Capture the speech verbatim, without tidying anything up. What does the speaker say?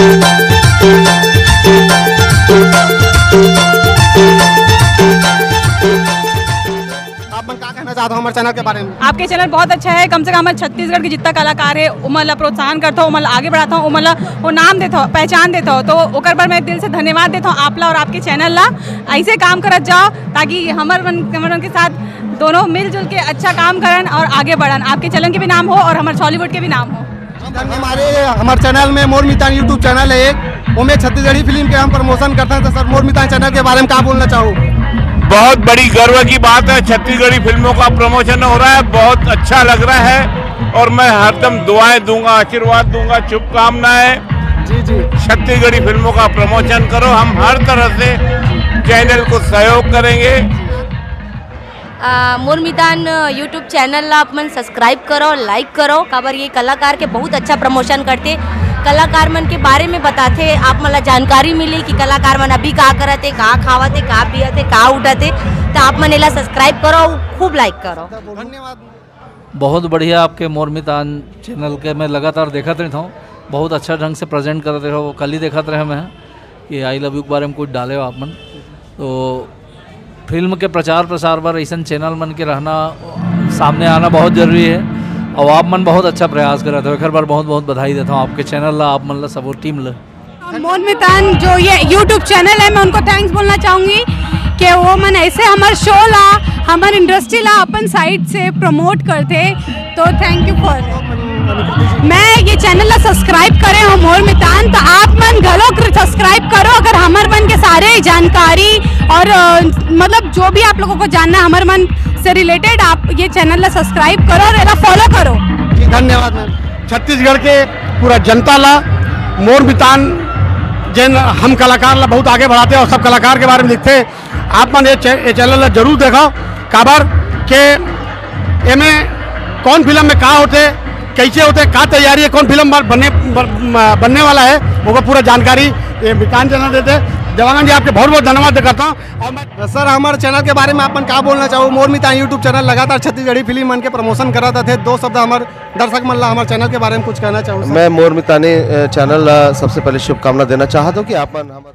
आप मन का कहना चाहत हो हमर चैनल के बारे में? आपके चैनल बहुत अच्छा है, कम से कम हमर छत्तीसगढ़ के जितना कलाकार है, ओमन ला प्रोत्साहन करत हो, ओमन ला आगे बढ़ात हो, ओमन ला वो नाम देत हो, पहचान देत हो, तो ओकर बर मैं दिल से धन्यवाद देत हूँ आप ला और आपके चैनल ला। ऐसे काम करत जाओ, ताकि हमर मन, हमर मन के साथ दोनों मिलजुल के अच्छा काम करन और आगे बढ़न, आपके चैनल के भी नाम हो और हमर छॉलीवुड के भी नाम हो। हमारे, हमारे चैनल में, मोर मितान YouTube चैनल है एक, ओमे छत्तीसगढ़ी फिल्म के हम प्रमोशन करते हैं। तो सर, मोर मितान चैनल के बारे में का बोलना चाहो? बहुत बड़ी गर्व की बात है, छत्तीसगढ़ी फिल्मों का प्रमोशन हो रहा है, बहुत अच्छा लग रहा है और मैं हरदम दुआएं दूंगा, आशीर्वाद दूंगा, शुभकामनाएं। जी, जी। छत्तीसगढ़ी फिल्मों का प्रमोशन करो, हम हर तरह से चैनल को सहयोग करेंगे। आ, मोर मितान YouTube चैनल ला आप मन सब्सक्राइब करो, लाइक करो, काबर ये कलाकार के बहुत अच्छा प्रमोशन करते। कलाकार मन के बारे में बताते, आप मन ला जानकारी मिली कि कलाकार मन अभी का करत हे, का खावत हे, का पियत हे, का उठत हे। तो आप मन एला सब्सक्राइब करो, खूब लाइक करो। धन्यवाद। बहुत बढ़िया, आपके मोर मितान चैनल के मैं लगातार देखत रहता हूँ, बहुत अच्छा ढंग से प्रेजेंट करत रहे हो। कल ही देखत रहे मैं कि आई लव यू के बारे में कुछ डाले हो आप मन। तो फिल्म के प्रचार प्रसार बर ऐसन चैनल मन के रहना, सामने आना बहुत जरूरी है। और आप मन बहुत अच्छा प्रयास करत हो, एक बार बहुत बहुत बधाई देता हूँ आपके चैनल ला, आप मन ला, सब टीम ला। मोर मितान जो ये YouTube चैनल है, मैं उनको थैंक्स बोलना चाहूँगी कि वो मन ऐसे हमर शो ला, हमर इंडस्ट्री ला अपन साइड से प्रमोट करते। तो थैंक यू फॉर, मैं ये चैनल ला सब्सक्राइब करे हूँ मोर मितान, तो आप मन घलो सब्सक्राइब करो। अगर हमर मन के सारे जानकारी और अ, मतलब जो भी आप लोगों को जानना है हमर मन से रिलेटेड, आप ये चैनल ला सब्सक्राइब करो और एला फॉलो करो। जी, धन्यवाद मैम। छत्तीसगढ़ के पूरा जनता ला, मोर मितान जेन हम कलाकार ला बहुत आगे बढ़ाते और सब कलाकार के बारे में लिखते। आप मन ये चै-, ये चैनल ला जरूर देखो, काबर के एमे कौन फिल्म में का होते, कैसे होते, का तैयारी है, कौन फिल्म बन-, बनने, बन-, बनने वाला है, ओकर पूरा जानकारी ये मितान चैनल देते। देवांगन जी, आपके बहुत बहुत धन्यवाद करता हूँ। और मैं सर, हमर चैनल के बारे में आप मन का बोलना चाहो? मोर मितान YouTube चैनल लगातार छत्तीसगढ़ी फिल्म मन के प्रमोशन करत थे। दो शब्द हमर दर्शक मन ला हमर चैनल के बारे में कुछ कहना चाहो सर? मैं मोर मितानी, अ, चैनल ला सबसे पहले शुभकामना देना चाहत हूँ कि आप मन हमर